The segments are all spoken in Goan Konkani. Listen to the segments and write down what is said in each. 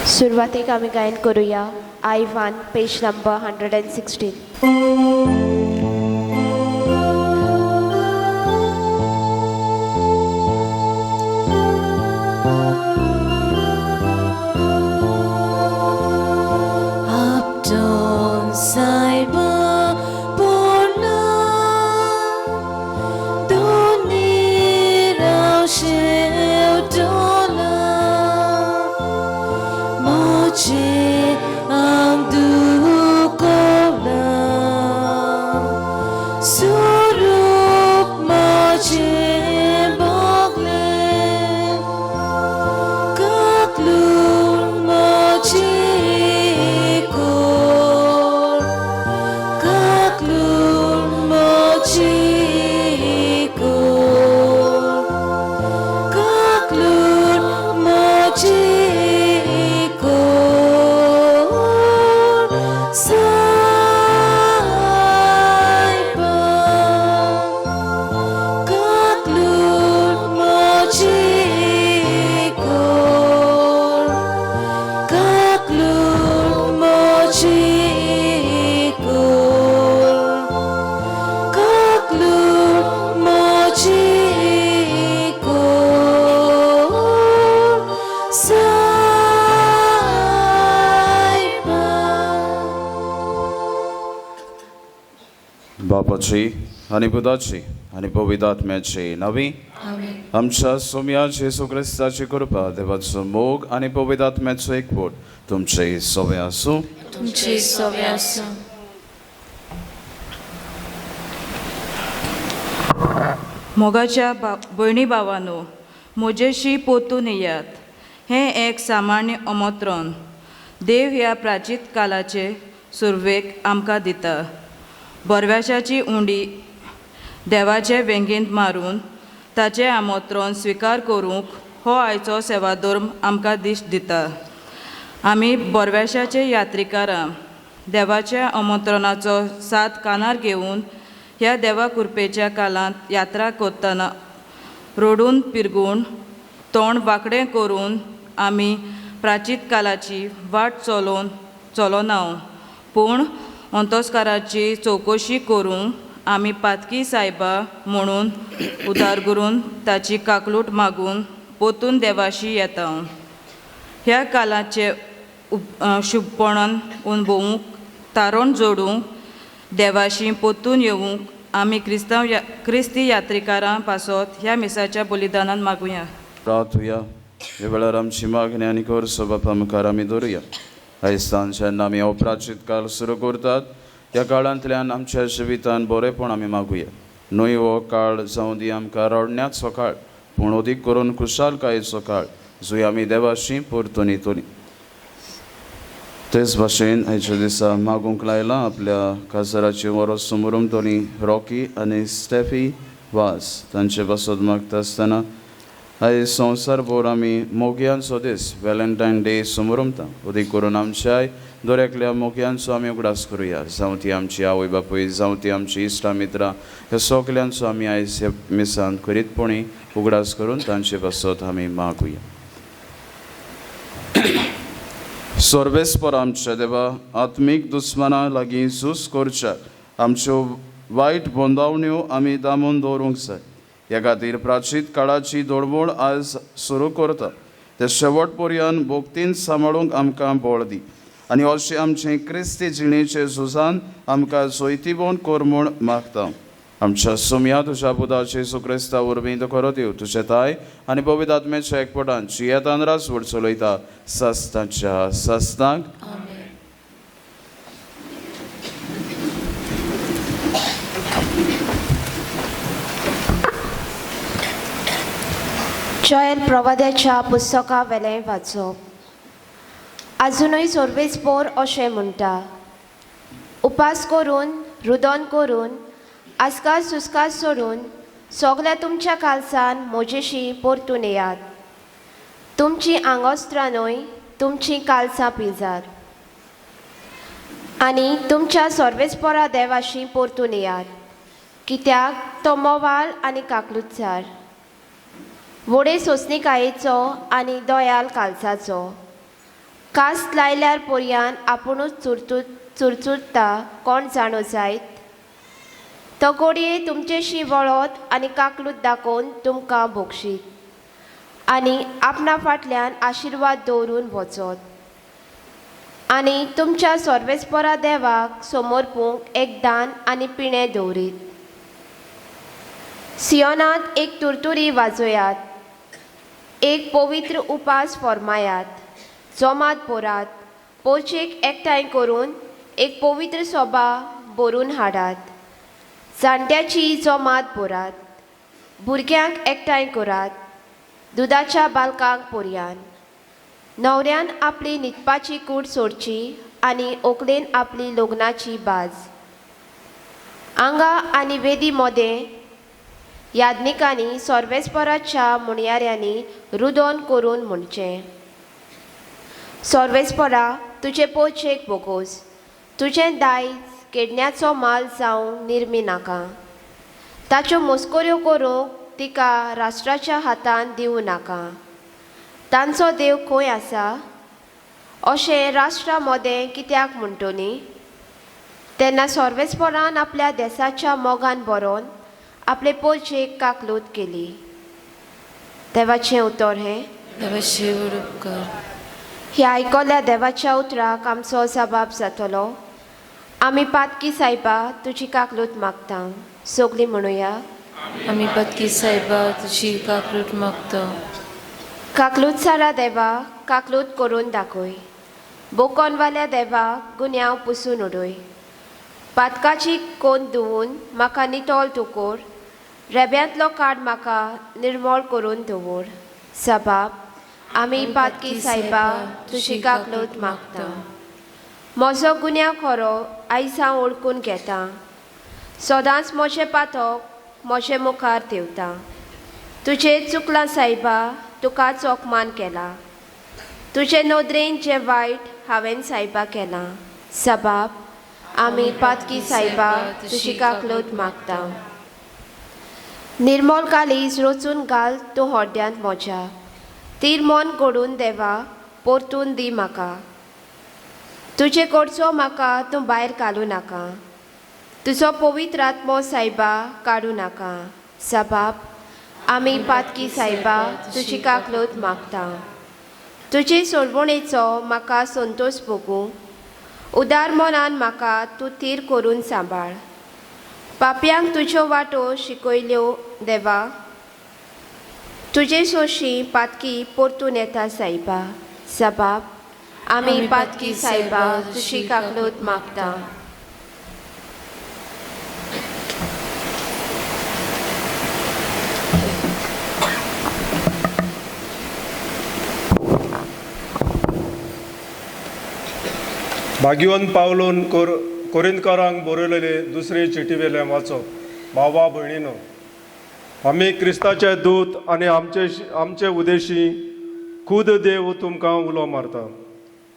सुरवातेक आमी गायन करूया I 1 page number 116. Upton Saiba Purna Dunira Sheudola Moche Angdukola Surup Moche Bogle Kaklur mochi kor, kaklur mochi kor, kaklur mochi kor, saiba. Kaklur mochi kor, kaklur mochi kor, kaklur mochi kor, saiba. बापाची आनी पुताची आनी पवित्र आत्म्याची नवी आमच्या सोम्या जेजू क्रिस्ताची कृपा, देवाचो मोग आनी पवित्र आत्म्याचो एकवट तुमचे सवे आसूं. तुमचे सवे आसूं. मोगाच्या भयणी भावानो, म्हजेशी पोतून येयात. हें एक सामान्य आमंत्रण देव ह्या प्राचीन कालाचे सुरवेक आमकां दिता. बरव्याशाची उंडी देवाचे वेंगेंत मारून ताचें आमंत्रण स्विकार करूंक हो आयचो सेवाधर्म आमकां दीस दिता. आमी बोरव्याशाचे यात्रिकारां देवाच्या आमंत्रणाचो साथ कानार घेवन ह्या देवा कृपेच्या कालांत यात्रा करतना रडून पिरगून तोंड वांकडें करून आमी प्राचीन कालाची वाट चलोवन चलोना, पूण अंतस्काराची चवकशी करूंक आमी पातकी सायबा म्हणून उदार करून ताची काकलूट मागून पोतून देवाशी येता. ह्या कालाचे शुभपणान अणभवूंक, तारण जोडूंक, देवाशी पोतून येवंक आमी क्रिस्तांव क्रिस्ती यात्रिकारां पासत ह्या मिसाच्या बलिदानान मागुया. रातुया. ह्या वेळार आमची मागणी आनी करसो बापा मुखार आमी दवरुया. आयज जेन्ना आमी हो प्राचीत काल सुरू करतात, ह्या काळांतल्यान आमच्या जिवितान बरेपण आमी मागुया. न्हय हो काळ जावं दी आमकां रडण्याचो काळ, पूण अदीक करून खुशालकायेचो काळ, जंय आमी देवाशी परतून येतली. तेच भाशेन आयच्या दिसा मागूंक लायलां आपल्या काजाराची वरोस समोरून रॉकी आनी स्टेफी वास तांचे पासत मागता आसतना आयज संवसारभर आमी मोगयांचो दीस वेलेंटायन डे समोरमता. अदीक करून आमच्या दर एकल्या मोगयांचो आमी उगडास करुया. जावं ती आमची आवय बापूय, जावं ती आमची इश्टा मित्रां, ह्या सगल्यांचो आमी आयज ह्या मिसांत खरीतपणी उगडास करून तांचे पासत आमी मागुया. सर्वेस्पर आमच्या देवा, आत्मीक दुस्माना लागीं झूज करच्या आमच्यो वायट बंदावण्यो आमी दामून दवरूंक जाय. ह्या खातीर प्राचीन काळाची दळवळ आज सुरू करता ते शेवट पर्यंत भोक्तीन सांबाळूंक आमकां बळ दी आनी अशें आमचें क्रिस्ती जिणेचे झुजान आमकां जैतिवंत कर म्हूण मागता. आमच्या सोम्या तुज्या पुता जेजू क्रिस्ता वरवीं तो खरो देव तुजे ताय आनी पवित्र आत्म्याच्या एकवटान जियेतान राजवट चलयता सस्तांच्या सस्तांक. जॉयल प्रवाद्याच्या पुस्तका वेलें वाचप. आजुनूय सर्वेस्पोर अशें म्हणटा, उपास करून रुदन करून आसकास सुस्कास सोडून सगल्या तुमच्या कालसान म्हजेशी परतून येयात. तुमचीं आंगोस्त्रां न्हय तुमचीं कालसां पिजात आनी तुमच्या सर्वेस्पोरा देवाशी परतून येयात, कित्याक तो मोवाल आनी काकलुतसार, व्हडे सोंसणिकायेचो आनी दयाल कालसाचो. कास लायल्यार पोरयान आपुणूच चुरचुरता कोण जाणो जायत. तो घोडये तुमचेशी वळत आनी काकलूत दाखोवन तुमकां भोगशीत आनी आपणा फाटल्यान आशिर्वाद दवरून वचत आनी तुमच्या सर्वेस्परा देवाक समर्पूंक एक दान आनी पिणें दवरीत. सियोनांत एक तुरतुरी वाजयात, एक पवित्र उपास फर्मायात, जोमात बोरात, पोर्चेक एकठांय करून एक पवित्र सोबा भरून हाडात. जाणट्याची जोमात बोरात, भुरग्यांक एकठांय करात, दुदाच्या बालकांक पोरयान. न्हवऱ्यान आपली न्हिदपाची कूड सोडची आनी ओकलेन आपली लग्नाची बाज. आंगा आनी वेदी मोदें याज्ञिकांनी सर्वेस्पराच्या मुणयाऱ्यांनी रुदोन करून म्हणचें, सर्वेस्परा तुजे पोचेक बोगोस, तुजें दायज केडण्याचो माल जावंक निर्मी नाका, ताच्यो मस्कऱ्यो करूंक तिका राष्ट्राच्या हातान दिवं नाका. तांचो देव खंय आसा अशें राष्ट्रा मदें कित्याक म्हणटली? तेन्ना सर्वेस्परान आपल्या देसाच्या मोगान बरोवन आपले पोचेक काकलूत केली. देवाचें उतर हें. देवाचे व्हड उपकार. ह्या आयकल्या देवाच्या उतराक आमचो जबाब जातलो. आमी पातकी सायबा तुजी काकलूत मागता. सगलीं म्हणुया, आमी पातकी सायबा तुजी काकलूत मागता. काकलूत सारा देवा काकलूत करून दाखय, बोकोनवाल्या देवा गुन्यांव पुसून उडय, पातकाची कोंत धुवून म्हाका नितळ तूं कर, रेब्यांतलो काड म्हाका निर्मळ करून दवर. सबाब आमी पातकी सायबा तुजी काकलूत मागता. म्हजो गुन्यांव खरो आयज हांव ओळखून घेता, सदांच म्हजें पातक म्हजे मुखार देंवता. तुजें चुकलां सायबा, तुकाच अपमान केला, तुजे नदरेन जें वायट हांवें सायबा केलां. सबाब आमी पातकी सायबा तुजी काकलूत मागता. निर्मल कालीज रचून घाल तूं होड्ड्यांत म्हज्या, तीर मन घडून देवा परतून दी म्हाका. तुजे कडचो म्हाका तूं भायर घालूं नाका, तुजो पवित्र आत्मो सायबा काडूं नाका. सबाब आमी पातकी सायबा तुजी काकलूत मागता. तुजे सोडवणेचो म्हाका संतोश भोगूं, उदार मनान म्हाका तूं थीर करून सांबाळ. पापयांक तुज्यो वाटो शिकयल्यो देवा, तुजे सोशी पातकी परतून येता सायबा. सबाब आमी पातकी सायबा तुजी काकलूत मागता. भाग्यवंत पावलून कोरिंतकारांक बरयलेले दुसरे चिटी वेल्यान वाचप. भावा भयणीनो, आमी क्रिस्ताचे दूत आनी आमचे उदेशी खुद देव तुमकां उलो मारता.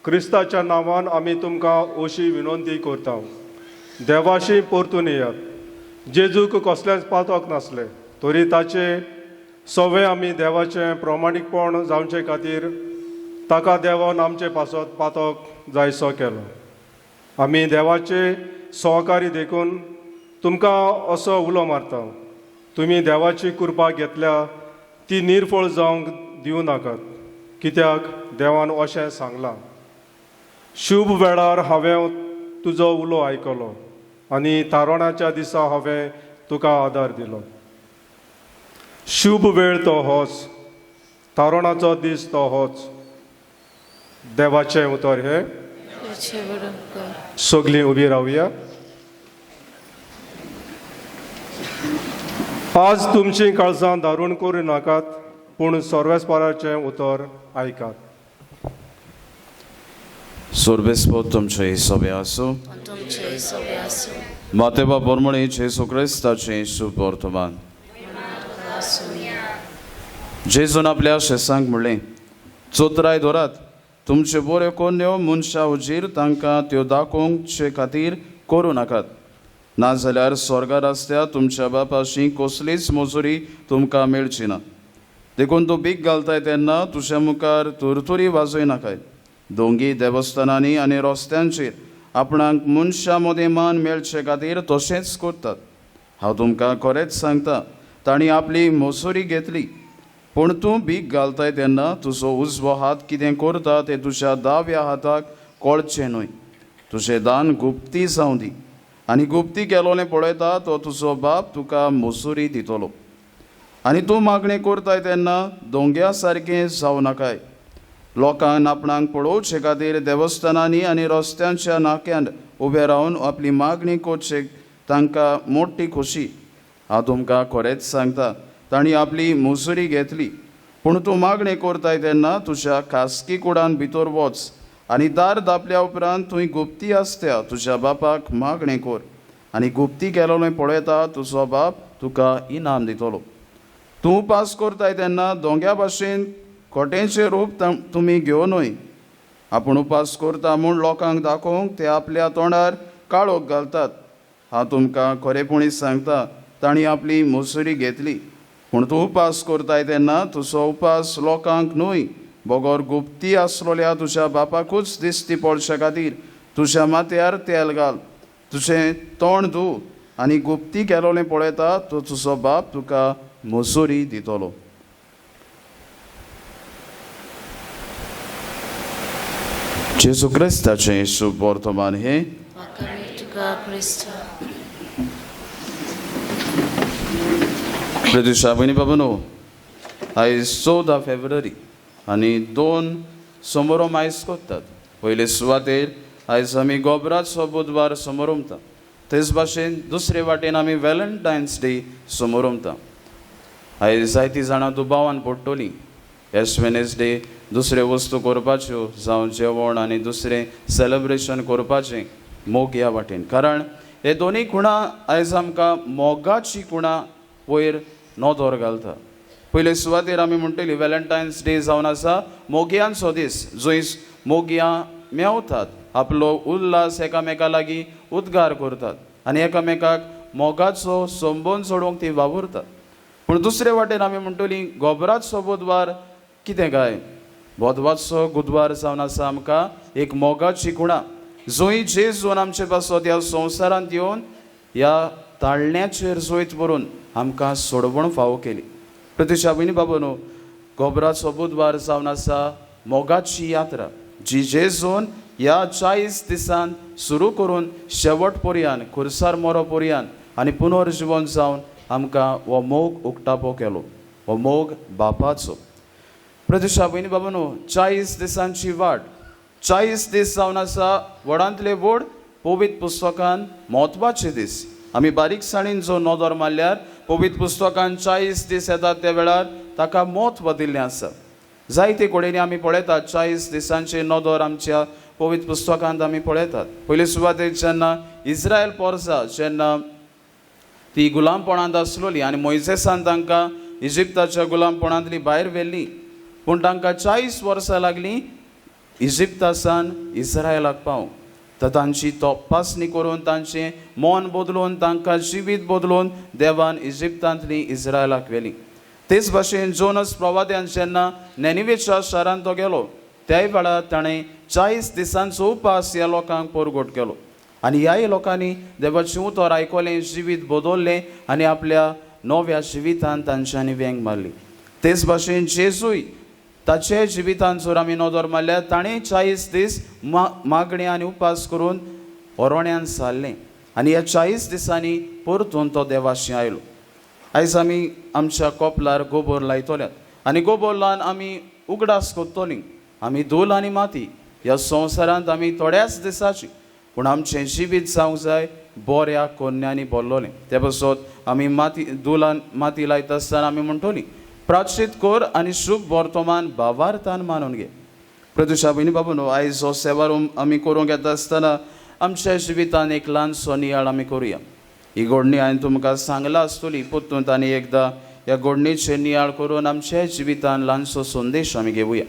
क्रिस्ताच्या नांवान आमी तुमकां अशी विनंती करता, देवाशी परतून येयात. जेजूक कसलेंच पातक नासलें तरी ताचे सवे आमी देवाचें प्रमाणीकपण जावचे खातीर ताका देवान आमचे पासत पातक जायसो केलो. आमी देवाचे सहकारी देखून तुमकां असो उलो मारता, तुमी देवाची कृपा घेतल्या ती निर्फळ जावंक दिवं नाकात, कित्याक देवान अशें सांगलां, शुभ वेळार हांवें तुजो उलो आयकलो आनी तारणाच्या दिसा हांवें तुका आदार दिलो. शुभ वेळ तो होच, तारणाचो दीस तो होच. देवाचें उतर हें. सगलीं उबी रावया. आज तुमचीं काळजां दारून करूं नाकात, पूण सर्वेस्पराचें उतर आयकात. सर्वेस्पर तुमचे सोबे आसूं. मातेबा बोरमणे जेजू क्रिस्ताचें शुभ वर्तमान. जेजून आपल्या शेसांक म्हणलें, चोत्राय दवरात, तुमच्यो बऱ्यो कोन्यो मनशां हुजीर तांकां त्यो दाखोवचे खातीर करूं नाकात, नाजाल्यार स्वर्गार आसत्या तुमच्या बापाशी कसलीच मजुरी तुमकां मेळची ना. देखून तूं भीक घालताय तेन्ना तुज्या मुखार तुरतुरी वाजय नाकाय, दोंगी देवस्थानांनी आनी रस्त्यांचेर आपणाक मनशां मदीं मान मेळचे खातीर तशेंच करतात. हांव तुमकां खरेंच सांगता, तांणी आपली मोसुरी घेतली. पूण तूं भीक घालताय तेन्ना तुजो उजवो हात कितें करता तें तुज्या दाव्या हाताक कळचें न्हय. तुजें दान गुप्ती जावं दी आनी गुप्ती केलोलें पळयता तो तुजो बाप तुका मोसुरी दितलो. आनी तूं मागणें करताय तेन्ना दोंग्या सारकें जावं नाकाय. लोकांक आपणाक पळोवचे खातीर देवस्थानांनी आनी रस्त्यांच्या नाक्यांत उबे रावन आपली मागणी करचे तांकां मोटी खोशी. हांव तुमकां खरेंच सांगता, तांणी आपली मुजुरी घेतली. पूण तूं मागणें करताय तेन्ना तुज्या खासगी कुडान भितर वच आनी दार दापल्या उपरांत तुवें गुप्ती आसत्या तुज्या बापाक मागणें कर आनी गुप्ती केलोलें पळयता तुजो बाप तुका इनाम दितलो. तूं उपास करताय तेन्ना दोंग्या भाशेन खोटेंचें रूप तुमी घेवन न्हय. आपूण उपास करता म्हूण लोकांक दाखोवंक ते आपल्या तोंडार काळोख घालतात. हांव तुमकां खरेपणी सांगता, तांणी आपली मुसुरी घेतली. पूण तूं उपास करताय तेन्ना तुजो उपास लोकांक न्हय बगर गुप्ती आसलोल्या तुज्या बापाकूच दिसती पडचे खातीर तुज्या माथ्यार तेल घाल, तुजें तोंड धू आनी गुप्ती केलोलें पळयता तो तुजो बाप तुका मजुरी दितलो. जेजू क्रिस्ताचें शुभ वर्तमान हें. प्रदुशा भयणी बाबानो, आयज 14 फेब्रुवारी आनी 2 समारोम आयज करतात. पयले सुवातेर आयज आमी गोबराचो बुधवार समारोमता, तेच भाशेन दुसरे वाटेन आमी वेलंटायन्स डे समारोमता. आयज जायतीं जाणां दुबावान पडटलीं एश वेनसडे दुसऱ्यो वस्तू करपाच्यो जावं जेवण आनी दुसरें सेलेब्रेशन करपाचें मोग ह्या वाटेन, कारण हे दोनूय खुणां आयज आमकां मोगाची खुणां वयर नदर घालता. पयले सुवातेर आमी म्हणटली वेलंटायन्स डे जावन आसा मोगयांचो दीस, जंय मोगयां मेवतात, आपलो उल्हास एकामेका लागीं उद्गार करतात आनी एकामेकाक मोगाचो संबंद सोडोवंक ती वावुरतात. पूण दुसरे वाटेन आमी म्हणटली गोबराचो बुधवार कितें काय बोधवाचो बुधवार जावन आसा आमकां एक मोगाची खुणां, जंय जेजून आमचे पासत ह्या संवसारांत येवन ह्या ताळण्याचेर जैत भरून आमकां सोडवण फावो केली. प्रतिशा भयणी बाबा न्हू, गोबराचो बुधवार जावन आसा मोगाची यात्रा, जी जेजून ह्या 40 दिसान सुरू करून शेवट पर्यान खुर्सार मरो पर्यान आनी पुनर्जिवन जावन आमकां हो मोग उक्तापो केलो, हो मोग बापाचो. प्रतिशा भयणी बाबा न्हू, 40 दिसांची वाट, 40 दीस जावन आसा व्हडांतले व्हड पवित्र पुस्तकान म्हत्वाचे दीस. आमी बारीकसाणीन जो नदर मारल्यार पवित्र पुस्तकान 40 दीस येतात त्या वेळार ताका म्हत्व दिल्लें आसा. जायते कडेन आमी पळयतात 40 दिसांचे नदर आमच्या पवित्र पुस्तकांत आमी पळयतात. पयले सुवातेर जेन्ना इस्रायल पोरसा जेन्ना ती गुलामपणांत आसलोली आनी मोयजेसान तांकां इजिप्ताच्या गुलामपणांतली भायर व्हेल्ली, पूण तांकां 40 वर्सां लागलीं इजिप्तासान इस्रायलाक पावूंक. तर तांची तपासणी करून तांचें मन बदलून तांकां जिवीत बदलून देवान इजिप्तांतली इस्रायलाक व्हेली. तेच भाशेन जोनस प्रवाद्यान जेन्ना नेनिवेच्या शारांत तो गेलो त्याय वेळार ताणें 40 दिसांचो उपास ह्या लोकांक परगट केलो आनी ह्याय लोकांनी देवाचें उतर आयकलें, जिवीत बदललें आनी आपल्या नव्या जिवितान तांच्यांनी वेंग मारली. तेच भाशेन जेजूय ताचे जिवितान जर आमी नदर मारल्यार ताणें 40 दीस मागणें आनी उपास करून ओरोण्यान सारलें आनी ह्या 40 दिसांनी परतून तो देवाशी आयलो. आयज आमी आमच्या कोपलार गोबोर लायतल्यात आनी गोबोर लावन आमी उगडास करतलीं आमी धूल आनी माती ह्या संवसारांत आमी थोड्याच दिसाची, पूण आमचें जिवीत जावंक जाय बऱ्या कोन्यांनी भरलोलें. ते पासत आमी माती धुलान माती लायता आसतना आमी म्हणटलीं प्राचित कर आनी शुभ वर्तमान भावार्थान मानून घे. प्रदुशा भयणी बाबा न्हू, आयज हो सेवारूम आमी करूंक येता आसतना आमच्या जिवितान एक ल्हानसो नियाळ आमी करुया. ही घडणी हांवें तुमकां सांगला आसतली, परतून आनी एकदां ह्या घडणीचेर नियाळ करून आमच्या जिवितान ल्हानसो संदेश आमी घेवया.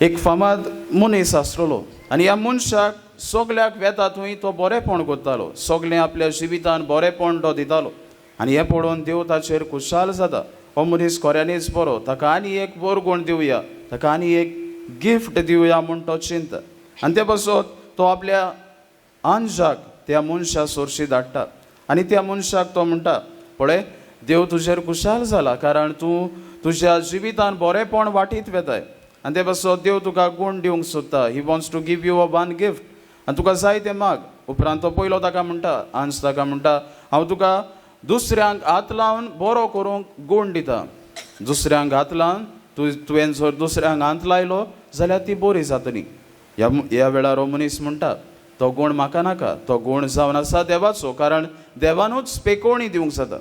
एक फामाद मनीस आसलेलो आनी ह्या मनशाक सगल्याक वेता थंय तो बरेंपण करतालो, सगळें आपल्या जिवितान बरेंपण तो दितालो आनी हें पळोवन देव ताचेर खुशाल जाता. हो मनीस खऱ्यांनीच बरो, ताका आनी एक बरो गूण दिवया, ताका आनी एक गिफ्ट दिवया म्हूण तो चिंता आनी ते पासत तो आपल्या आंजाक त्या मनशा सोरशी धाडटा आनी त्या मनशाक तो म्हणटा, पळय देव तुजेर खुशाल जाला कारण तूं तुज्या जिवितान बरेंपण वाटीत वेताय आनी ते पासत देव तुका गूण दिवंक सोदता. He wants to give you a one gift आनी तुका जाय तें माग. उपरांत तो पयलो ताका म्हणटा, आंज ताका म्हणटा, हांव तुका दुसऱ्यांक हात लावन बरो करूंक गूण दिता. दुसऱ्यांक हात लावन तुवें जर दुसऱ्यांक हात लायलो जाल्यार ती बरी जातली. ह्या वेळार हो मनीस म्हणटा, तो गूण म्हाका नाका, तो गूण जावन आसा देवाचो, कारण देवानूच पेकोवणी दिवंक जाता.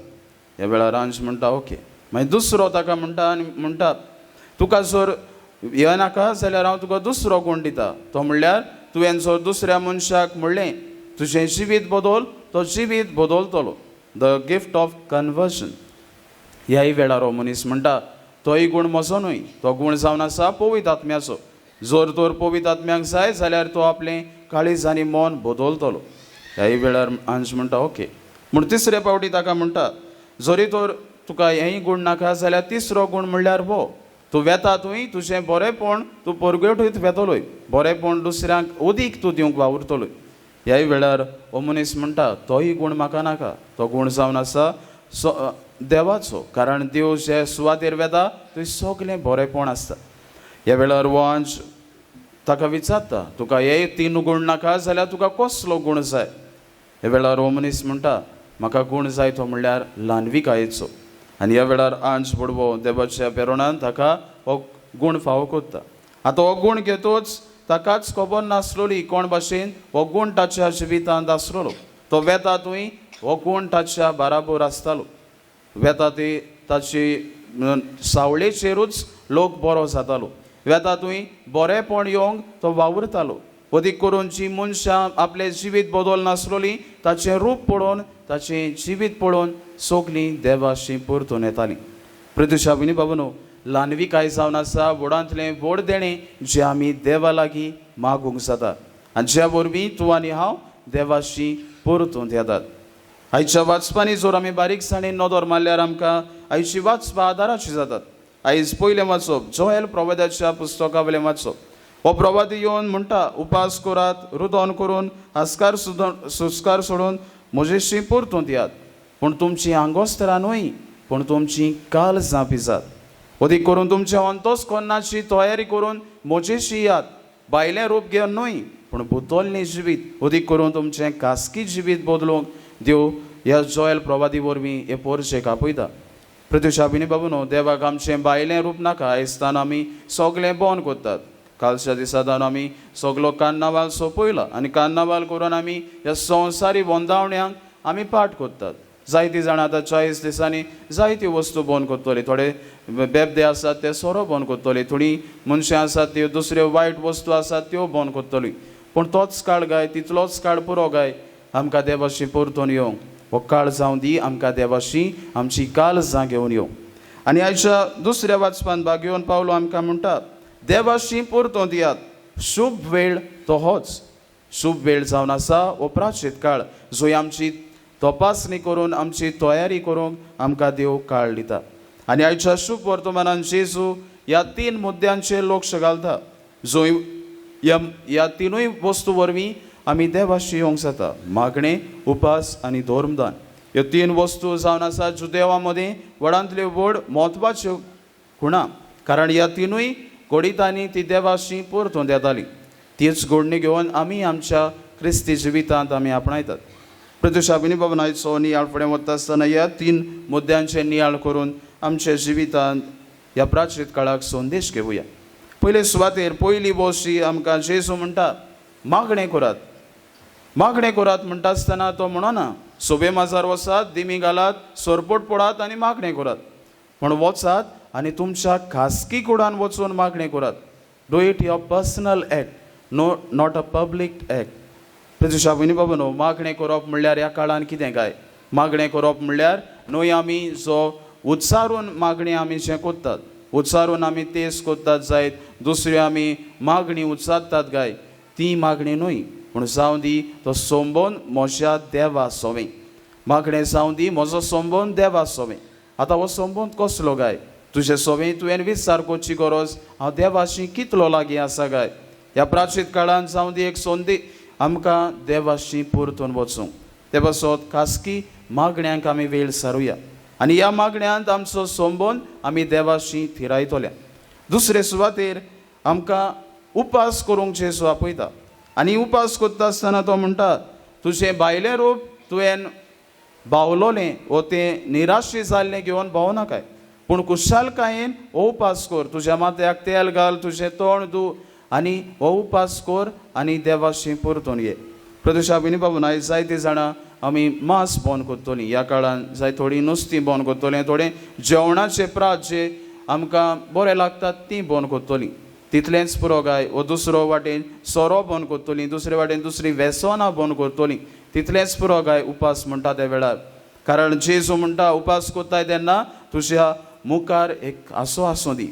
ह्या वेळार आंज म्हणटा ओके. मागीर दुसरो ताका म्हणटा आनी म्हणटा, तुका जर हें नाका जाल्यार हांव तुका दुसरो गूण दिता, तो म्हणल्यार तुवें जर दुसऱ्या मनशाक म्हणलें तुजें जिवीत बदल, तो जिवीत बदलतलो, the gift of conversion. ह्याय वेळार हो मनीस म्हणटा, तोय गूण म्हजो न्हय, तो गूण जावन आसा पवित्र आत्म्याचो. जर तर पवित्र आत्म्याक जाय जाल्यार तो आपलें काळीज आनी मन बदलतलो. ह्याय वेळार आंज म्हणटा ओके. म्हूण तिसरे पावटी ताका म्हणटा, जरी तर तुका हेंय गूण नाका जाल्यार तिसरो गूण म्हणल्यार हो, तूं वेता थंय तुजें बरेंपण तूं परगटूत वेतलोय, बरेंपण दुसऱ्यांक अदीक तूं दिवंक वावुरतलोय. ह्याय वेळार हो मनीस म्हणटा, तोय गूण म्हाका नाका, तो गूण जावन आसा देवाचो, कारण देव जे सुवातेर वेता थंय सगलें बरेंपण आसता. ह्या वेळार हो आंज ताका विचारता, तुका हे तीन गूण नाका जाल्यार तुका कसलो गूण जाय? ह्या वेळार हो मनीस म्हणटा, म्हाका गूण जाय तो म्हणल्यार ल्हानविकायेचो. आनी ह्या वेळार आंज बडवो देवाच्या प्रेरणान ताका हो गूण फावो करता. आतां हो गूण घेतोच ताकाच खबर नासलोली कोण भाशेन हो गूण ताच्या जिवितांत आसलेलो. तो वेता थंय हो गूण ताच्या बाराबोर आसतालो, वेता ती ताची सावळेचेरूच लोक बरो जातालो, वेता थंय बरेंपण येवंक तो वावुरतालो. अदीक करून जी मनशां आपलें जिवीत बदल नासलोली ताचें रूप पळोवन ताचें जिवीत पळोवन सगलीं देवाशी परतून येतालीं. प्रत्युषा भयणी बाबा, ल्हानविकाय जावन आसा व्हडांतलें व्हड देणें जें आमी देवा लागीं मागूंक जाता आनी ज्या वरवीं तूं आनी हांव देवाशी परतून येतात. आयच्या वाचपांनी जर आमी बारीकसाणेन नदर मारल्यार आमकां आयची वाचपां आदाराची जातात. आयज पयलें वाचप जोएल प्रवाद्याच्या पुस्तका वयलें वाचप. हो प्रवादी येवन म्हणटा, उपास करात, रुदन करून हास्कार सुस्कार सोडून म्हजेशी परतून येयात, पूण तुमची आंगोस्तरां न्हय पूण तुमची काळजां पिजात. अदीक करून तुमच्या अंतस्करणाची तयारी करून म्हजेशी यात, भायलें रूप घेवन न्हय पूण बदल्लें जिवीत, अदीक करून तुमचें खासगी जिवीत बदलूंक देव ह्या जोएल प्रवादी वरवीं हे पोरशेक आपयता. प्रत्युषा भयणी बाबा, देवाक आमचें भायलें रूप नाका. आयजतान आमी सगळें बंद करतात. कालच्या दिसांत आमी सगलो कार्नावाल सोंपयला आनी कार्नावाल करून आमी ह्या संवसारी वंदावण्यांक आमी पाठ करतात. जायतीं जाणां आतां 40 दिसांनी जायत्यो वस्तू बंद करतली, थोडे बेबदे आसात ते सोरो बंद करतले, थोडीं मनशां आसात त्यो दुसऱ्यो वायट वस्तू आसात त्यो बंद करतली. पूण तोच काळ गाय, तितलोच काळ पुरो गाय आमकां देवाशी परतून येवंक. हो काळ जावं दी आमकां देवाशी आमची काळजां घेवन येवंक. आनी आयच्या दुसऱ्या वाचपान भागयोवन पावलो आमकां म्हणटा, देवाशी परतून दियात, शुभ वेळ तो होच. शुभ वेळ जावन आसा हो प्राचीत काळ, जो आमची तपासणी करून आमची तयारी करूंक आमकां देव काळ दिता. आनी आयच्या शुभ वर्तमानान जेजू ह्या तीन मुद्द्यांचेर लक्ष घालता, जो ह्या तिनूय वस्तू वरवीं आमी देवाशी येवंक जाता, मागणें, उपास आनी धर्मदान. ह्यो तीन वस्तू जावन आसा जुदेवा मदीं व्हडांतल्यो व्हड म्हत्वाच्यो खुणा, कारण ह्या तिनूय घडितांनी ती देवाशी परतून येताली. तीच घडणी घेवन आमी आमच्या क्रिस्ती जिवितांत आमी आपणायतात. प्रत्युषा भयणी बाबा, आयचो नियाळ फुडें वता आसतना ह्या तीन मुद्द्यांचे नियाळ करून आमच्या जिवितांत ह्या प्राचीत काळाक संदेश घेवया. पयले सुवातेर पयली वशी आमकां जेजू म्हणटा, मागणें करात. मागणें करात म्हणटा आसतना तो म्हणना सोबे माजार वचात, दिमी घालात, सरपट पडात आनी मागणें करात, पूण वचात आनी तुमच्या खासगी कुडान वचून मागणें करात. Do it your personal act, no not a public act. Pratyusha भयणी बाबा, न्हू मागणें करप म्हणल्यार ह्या काळान कितें काय? मागणें करप म्हणल्यार न्हय आमी जो उच्चारून मागणें आमी जें करतात, उच्चारून आमी तेज करतात जायत, दुसऱ्यो आमी मागणी उच्चारतात काय, ती मागणी न्हय, पूण जावं दी तो संबंद म्हज्या देवा सोवें. मागणें जावं दी म्हजो संबंद देवा सोवें. आतां हो संबंद कसलो काय? तुजे सोवे तुवें विचार करची गरज हांव देवाशी कितलो लागीं आसा काय. ह्या प्राचीत काळान जावं दी एक संदी आमकां देवाशी परतून वचूंक. ते पासत खासगी मागण्यांक आमी वेळ सारुया आनी ह्या मागण्यांत आमचो संबंद आमी देवाशी थिरायतल्या. दुसरे सुवातेर आमकां उपास करूंक जेजू आपयता आनी उपास करता आसतना तो म्हणटा तुजें भायलें रूप तुवें बावलोलें वो तें निराशी जाल्लें घेवन भोंवनाकाय, पूण खुशालकायेन हो उपास कर, तुज्या माथ्याक तेल घाल, तुजें तोंड धू आनी हो उपास कर आनी देवाशी परतून ये. प्रदुशा भयणी बाबू आयज जायतीं जाणां आमी मांस बंद करतलीं ह्या काळान, जाय थोडीं नुस्तीं बंद करतलीं, थोडें जेवणाचे प्रात जे आमकां बरें लागतात तीं बंद करतलीं. तितलेंच पुरो काय वो दुसरो वाटेन सोरो बंद करतलीं, दुसरे वाटेन दुसरीं वेसनां बंद करतलीं, तितलेंच पुरो काय उपास म्हणटा त्या वेळार. कारण जेजू म्हणटा उपास करताय तेन्ना तुज्या मुखार एक आसो आसूं दी.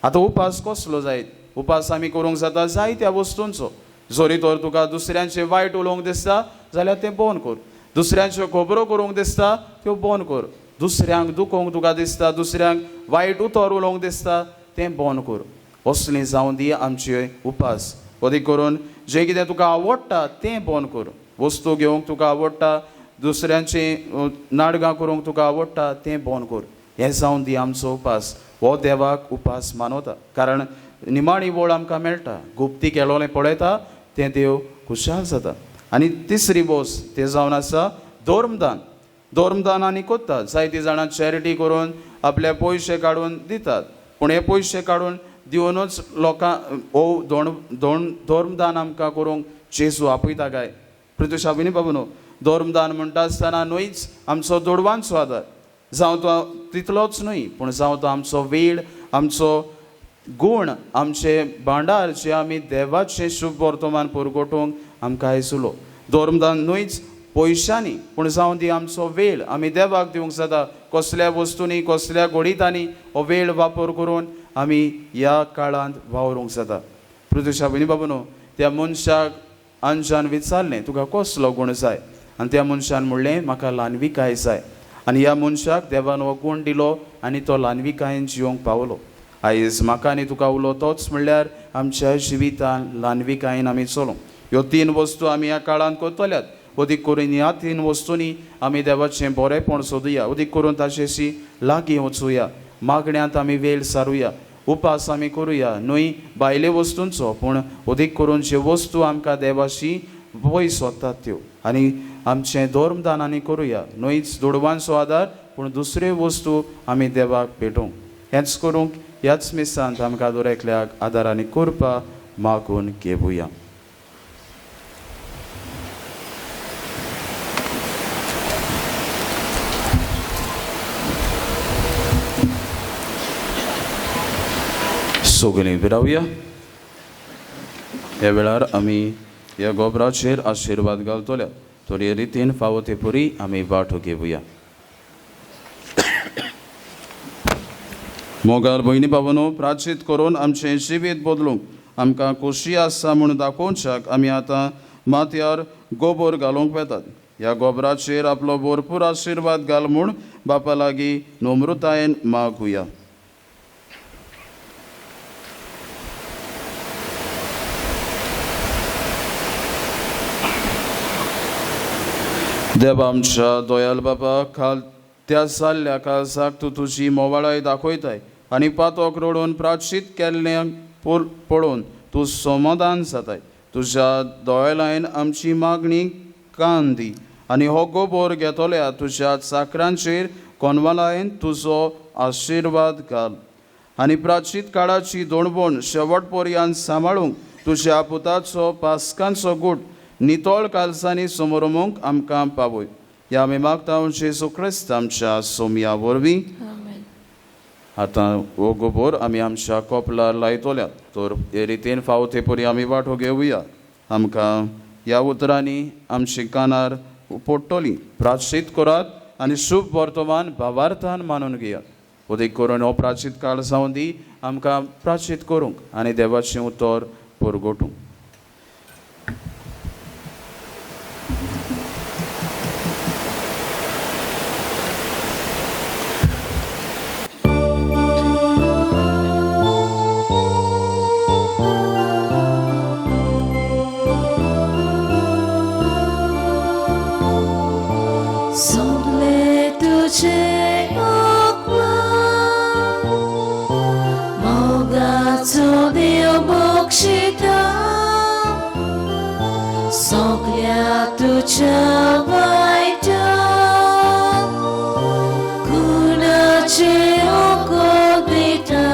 आतां उपास कसलो जायत? उपास आमी करूंक जाता जायत्या वस्तूंचो. जरी तर तुका दुसऱ्यांचे वायट उलोवंक दिसता जाल्यार तें बंद कर, दुसऱ्यांच्यो खबरो करूंक दिसता त्यो बंद कर, दुसऱ्यांक दुखोवंक तुका दिसता, दुसऱ्यांक वायट उतर उलोवंक दिसता तें बंद कर. असली जावं दी आमचे उपास. अदीक करून जें कितें तुका आवडटा तें बंद कर. वस्तू घेवंक तुका आवडटा, दुसऱ्यांची नाडगां करूंक तुका आवडटा तें बंद कर. हें जावं दी आमचो उपास. हो देवाक उपास मानवता, कारण निमाणी वळ आमकां मेळटा. गुप्ती केलोलें पळयता तें देव खुशाल जाता. आनी तिसरी बोस तें जावन आसा धर्मदान. धर्मदान आनी करतात जायतीं जाणां चॅरिटी करून आपले पयशे काडून दितात, पूण हे पयशे काडून दिवनूच लोकां हो धर्मदान आमकां करूंक जेजू आपयता काय? प्रत्युशा भयणी बाबू न्हू, धर्मदान म्हणटा आसतना न्हयच आमचो दुडवांचो आदार जावं तो तितलोच न्हय, पूण जावं तो आमचो वेळ, आमचो गूण, आमचे भांडार जे आमी देवाचें शुभ वर्तमान पुरगोटूंक आमकां आयज उलो. धर्मदान न्हयच पयशांनी, पूण जावं दी आमचो वेळ आमी देवाक दिवंक जाता. कसल्या वस्तूंनी, कसल्या घोडितांनी हो वेळ वापर करून आमी ह्या काळांत वावरूंक जाता. प्रदुशा भयणी बाबू न्हू, त्या मनशाक अंजान विचारलें तुका कसलो गूण जाय? आनी त्या मनशान म्हणलें म्हाका ल्हानविकाय जाय. आनी ह्या मनशाक देवान हो गूण दिलो आनी तो ल्हानविकायेन जिवंक पावलो. आयज म्हाका आनी तुका उलो तोच म्हणल्यार आमच्या जिवितान ल्हानविकायेन आमी चलोवंक. ह्यो तीन वस्तू आमी ह्या काळांत करतल्यात. अदीक करून ह्या तीन वस्तूंनी आमी देवाचें बरेंपण सोदुया, अदीक करून ताचेशी लागीं वचुया, मागण्यांत आमी वेळ सारुया, उपास आमी करुया न्हय भायले वस्तूंचो, पूण अदीक करून ज्यो वस्तू आमकां देवाशी पयस वतात त्यो, आनी आमचें धर्मदान आनी करुया न्हयच दुडवांचो आदार, पूण दुसऱ्यो वस्तू आमी देवाक भेटोवंक. हेंच करूंक ह्याच मिसांत आमकां दर एकल्याक आदार आनी करपा मागून घेवया. सगळीं विरावया. ह्या वेळार आमी ह्या गोबराचेर आशिर्वाद घालतल्या तर हे रितीन फावो ते पुरी आमी वांटो घेवया. मोगाल भयणी बाबांनो, प्राचीत करून आमचें जिवीत बदलूंक आमकां खोशी आसा म्हूण दाखोवच्याक आमी आतां माथ्यार गोबोर घालूंक वेतात. ह्या गोबराचेर आपलो भरपूर आशिर्वाद घाल म्हूण बापा लागीं नम्रतायेन मागुया. देवा आमच्या दोयाल बाबा, काल त्या जाल्ल्या काळजाक तूं तुजी मोवाळाय दाखयताय आनी पातोक रडून प्राचीत केल्लें पळोवन तूं समाधान जाताय. तुज्या दोयालायन आमची मागणी कान दी आनी हो गोबोर घेतल्या तुज्या चाकरांचेर कोनवालायन तुजो आशिर्वाद घाल आनी प्राचीत काळाची दोणबोण शेवट पर्यंत सांबाळूंक तुज्या पुताचो पास्कांचो गूट नितळ कालसांनी समोरमूंक आमकां पावय. ह्या आमी मागता जेजू क्रिस्त आमच्या सोमया वरवीं. आतां हो गोबोर आमी आमच्या कोपलार लायतल्या तर हे रितीन फावो ते परी आमी वांटो घेवया. आमकां ह्या उतरांनी आमच्या कानार पडटली. प्राचीत करात आनी शुभ वर्तमान भावार्थान मानून घेयात. अदीक करून हो प्राचीत काळ जावं दी आमकां प्राचीत करूंक आनी देवाचें उतर परगटूंक. तुज्या वायटा गुणाचें ओको दिता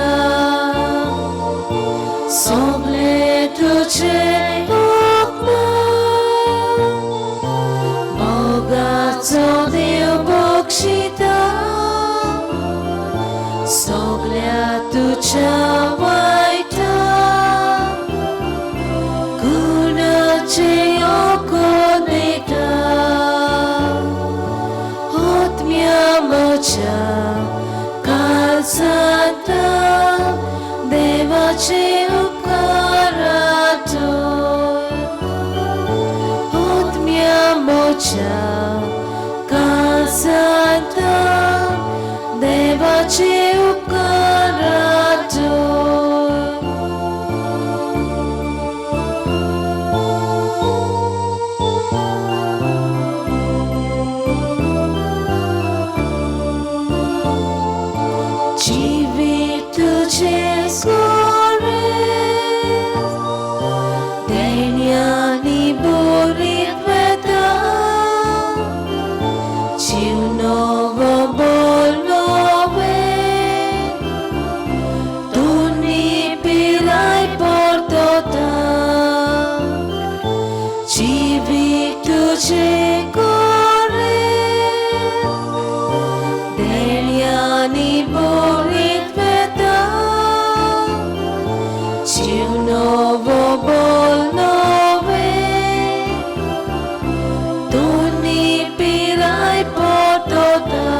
सोगलें तुजें हुक्म मोगाचो देव बक्षिता सगल्या तुज्या वायटा गुणाचें ओको दिता आत्म्या म्हज्या काळजांत देवाचे उपकार आठय आत्म्या म्हज्या काळजांत देवाचे उपकार आठय. जिवीत तुजें सोरें देण्यांनी भरीत वता जीव नवो बोल नवें दोनी पिराय परतता जिवीत तुजें गोरें देण्यांनी भरीत वता जीव नवो बोल नवें दोनी पिराय परतता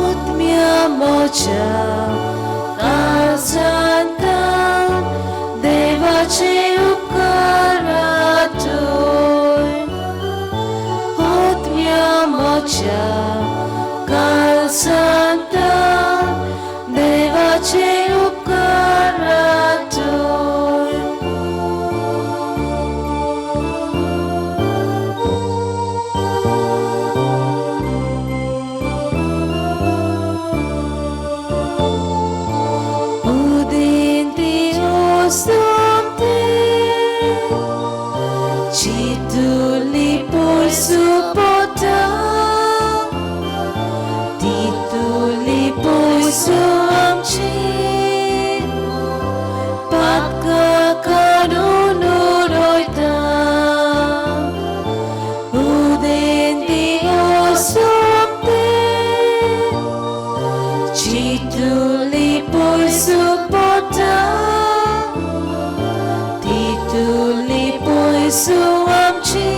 आत्म्या म्हज्या काळजांत देवाचे उपकार आठय आत्म्या म्हज्या काळजांत देवाचे उपकार आठय. उदेंती ओसोमते चितुली पोरसु पोता तितुली पोरसु आमची पातकां काडून उडयता उदेंती ओसोमते चितुली पोरसु पोता तितुली पोरसु आमची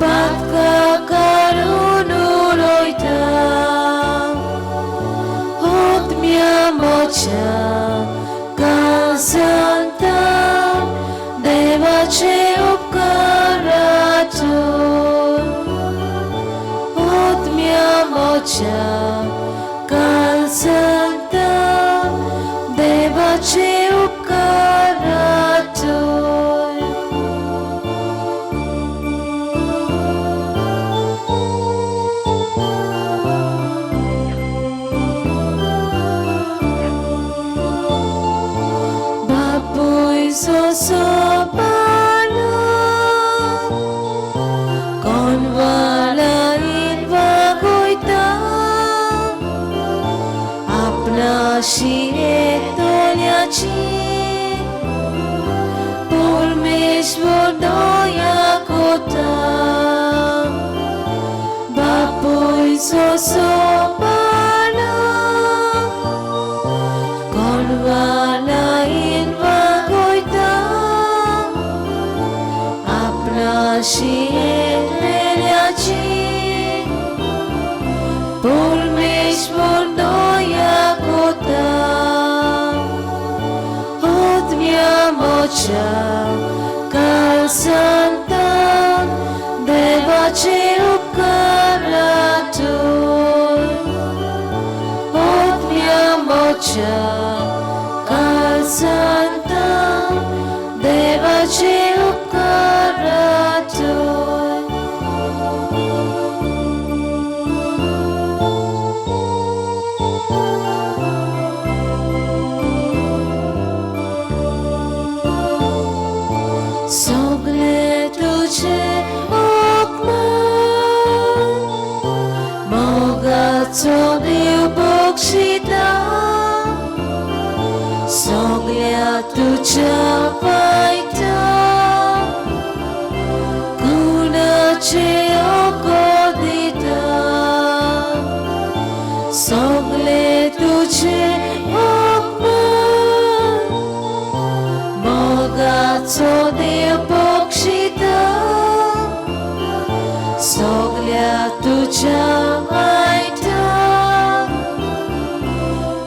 पातकां काडून उडयता आत्म्या म्हज्या काळजांत देवाचे उपकार आठय आत्म्या म्हज्या काळजांत देवाचे उपकार आठय. बापूय सोंसोपानो कोणवालाइन वागयता आपणाशी येतल्याची परमेश्वर दया कोता बापूय सोंसोपानो कोणवालाइन वागयता आपणाशी येतल्याची परमेश्वर दया कोता आत्म्या म्हज्या काळजांत देवाचे उपकार आठय आत्म्या म्हज्या काळजांत देवाचे उपकार आठय. मोगाचो देव बक्षिता सगळ्या तुज्या वायटा गुणाचे ओको दिता सगळे तुझे अपमान मोगाचो देव बक्षिता सगळ्या तुझ्या वायटा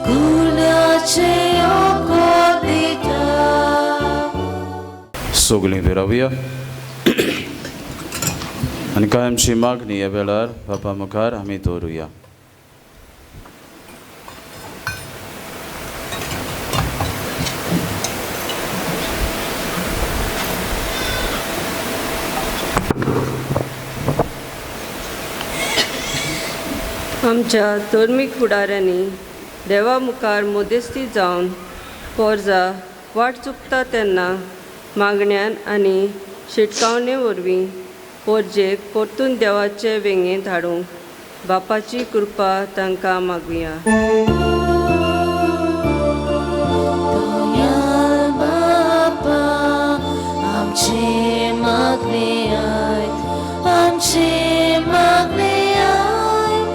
गुणाचे ओको दिता. सगळीं विरावया आनी कायमची मागणी ह्या वेळार बापा मुखार आमी दवरुया. आमच्या धर्मीक फुडाऱ्यांनी देवा मुखार मदेस्ती जावन पोरजा वाट चुकता तेन्ना मागण्यान आनी शिटकावणे वरवीं पोरजेक परतून देवाचे वेंगेंत हाडूंक बापाची कृपा तांकां मागुया. दयाळ बापा आमचे मागणे आयक, आमचे मागणे आयक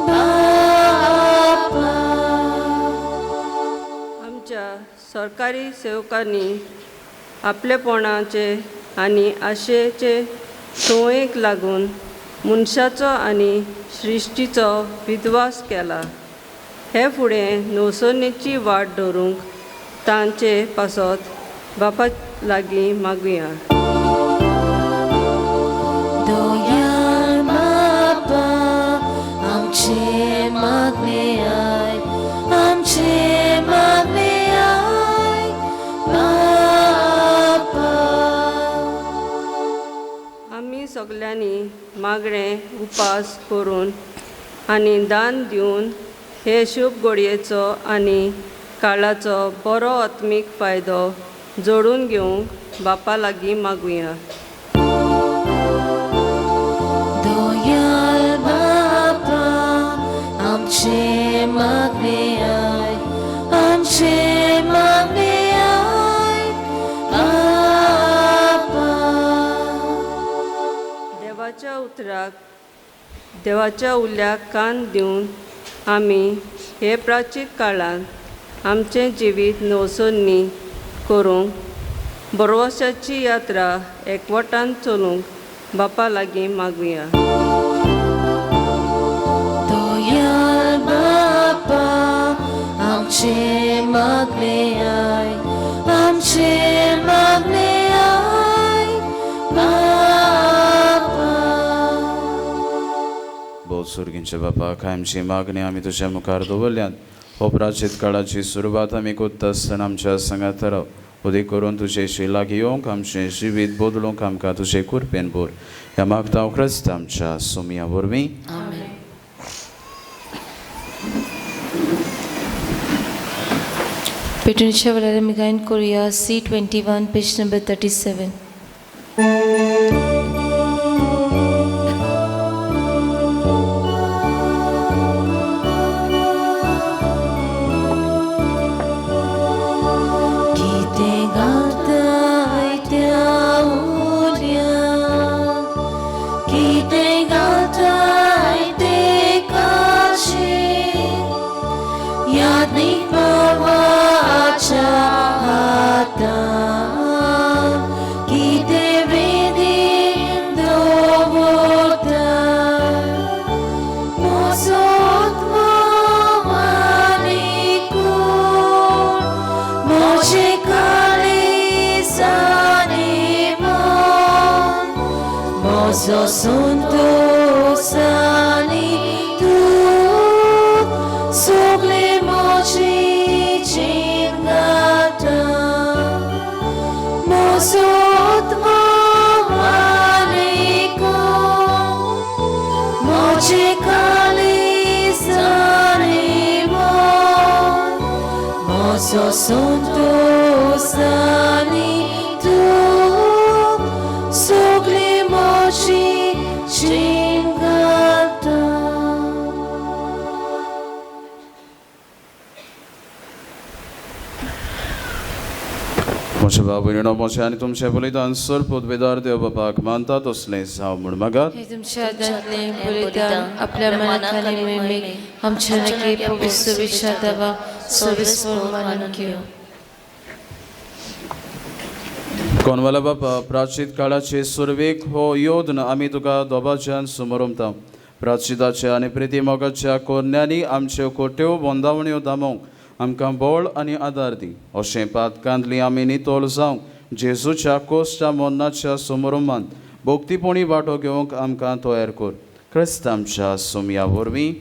बापा. आमच्या सरकारी सेवकांनी आपलेपणाचे आनी आशेचे संवयेक लागून मनशाचो आनी सृश्टीचो विध्वास केला. हे फुडें नवसरणेची वाट धरूंक तांचे पासत बापा लागीं मागुया. दयाळ बापा आमचे मागणे आयक, आमचे मागणे आयक बापा. आमी सगल्यांनी मागणें उपास करून आनी दान दिवन हे शुभ घडयेचो आनी काळाचो बरो आत्मीक फायदो जोडून घेवंक बापा लागीं मागुया. दयाळ बापा आमचे मागणे आयक, आमचे मागणे आयक बापा. देवाच्या उतराक देवाच्या उल्याक कान दिवन आमी हे प्राचीन काळांत आमचें जिवीत नवसरणी करूंक बरवशाची यात्रा एकवटान चलूंक बापा लागीं मागुया. दयाळ बापा आमचे मागणे आयक, आमचे मागणे आयक बापा. बोल सुर्गींचे बापा, कायमची मागणी आमी तुज्या मुखार दवरल्यात. हो प्राचीत काळाची सुरवात आमी कोत्ता आसतना आमच्या सांगात राव. उदीक करून तुजेशी लागीं येवंक आमचें जिवीत बदलूंक आमकां तुजे कृपेन भर. ह्या मागता हांव क्रिस्त आमच्या सोमया वरवीं. पेटूनच्या वेळार आमी गायन करुया C21 page number 37. कितें घालताय त्या उल्याक, कितें घालताय ते काशेक, यादीक बाबाच्या हातान कितें वेदीन दवरताय. म्हजो आत्मो आनी कूड म्हजें काळीज आनी मन म्हजो संतोस आनी तूं सगळें म्हजी जीण घालता. म्हजो आत्मो आनी कूड म्हजें काळीज आनी मन म्हजो संतोस आनी तूं सगळें म्हजी जीण घालता. म्हज्या बाबा म्हजें आनी तुमचें बलिदान सर पदवेदार देव बापाक मानता तसलें जावं म्हूण मागात. हे तुमच्या हातांतलें बलिदान आपल्या मनाक आनी मोहिमेक आमच्या नक्की पवित्र विचार देवा सर्वेस्पर मानून घेवं. कोनवाला बापा प्राचीत काळाचे सुरवेक हो योदन आमी तुका दोबाच्यान समोरमता. प्राचिताच्या आनी प्रिती मोगाच्या कोरण्यांनी आमच्यो कोट्यो बोंदावण्यो दामोवंक आमकां बळ आनी आदार दी. अशें पातकांतली आमी नितळ जावंक जेजूच्या कोसच्या मरणाच्या समोरमान भक्तीपणी वांटो घेवंक आमकां तयार कर. क्रिस्त आमच्या सोमया वरवीं.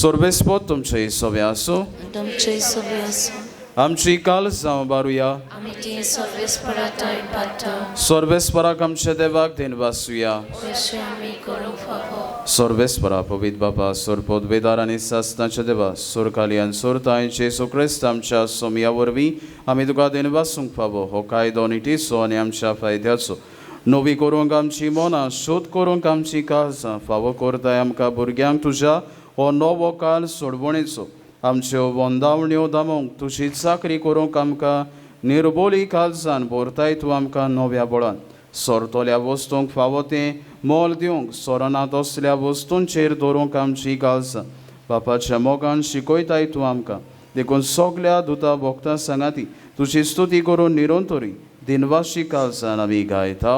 सर्वेस्पत तुमचे सवे आसूं. तुमचे सवे आसूं. आमची काल जावं बारुया. आमी ती सर्वेस्परा ठांय पाडटा. सर्वेस्पराक आमच्या देवाक देनवासुया. अशें आमी करूंक फावो. सर्वेस्परा पवित्र बाबा सोरपोत वेदार आनी सासनाच्या देवा सोरकाली आनी सोरताय जेजू क्रिस्त आमच्या सोमया वरवीं आमी तुका देनवासूंक फावो. हो कायदो निटीचो आनी आमच्या फायद्याचो नवी करूंक आमची मनां शोध करूंक आमची काळजां फावो करताय आमकां भुरग्यांक तुज्या हो नवो काल सोडवणेचो आमच्यो वंदावण्यो दामोवंक तुजी चाकरी करूंक आमकां निर्बोली काळजान भरताय तूं आमकां नव्या बळान सोरतल्या वस्तूंक फावो तें मोल दिवंक सोरना तसल्या वस्तूंचेर दवरूंक आमची काळजां बापाच्या मोगान शिकयताय तूं आमकां. देखून सगल्या दुता भोगता सांगाती तुजी स्तुती करून निरंतरी दिनवाशी काळजान आमी गायता.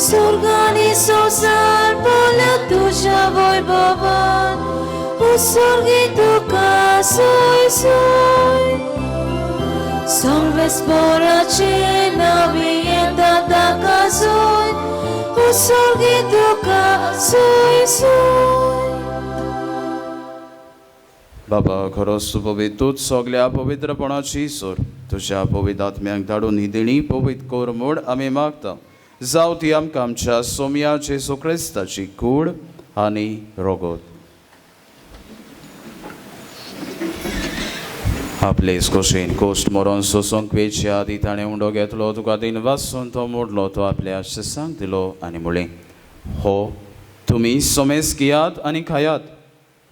Sorgani sosar bola tuja वैभवान उसर्गी तुका सोय सोय सर्वेस्पराचे नांवी येता ताका सोय उसर्गी तुका सोय सोय. बाबा खरोच तूं पवित्र तूंच सगल्या पवित्रपणाची सोर तुज्या पवित्र आत्म्यांक धाडून ही देणी पवित्र कर म्हूण आमी मागता. जावं ती आमकां आमच्या सोमया जेजू क्रिस्ताची कूड आनी रोगोत. आपले खोशेन कोश्ट मरोन सोसूंक वेच्या आदी ताणें उंडो घेतलो तुका दिन वासून तो मोडलो तो आपल्या शिसांक दिलो आनी म्हणलें, हो तुमी सोमेस घेयात आनी खायात,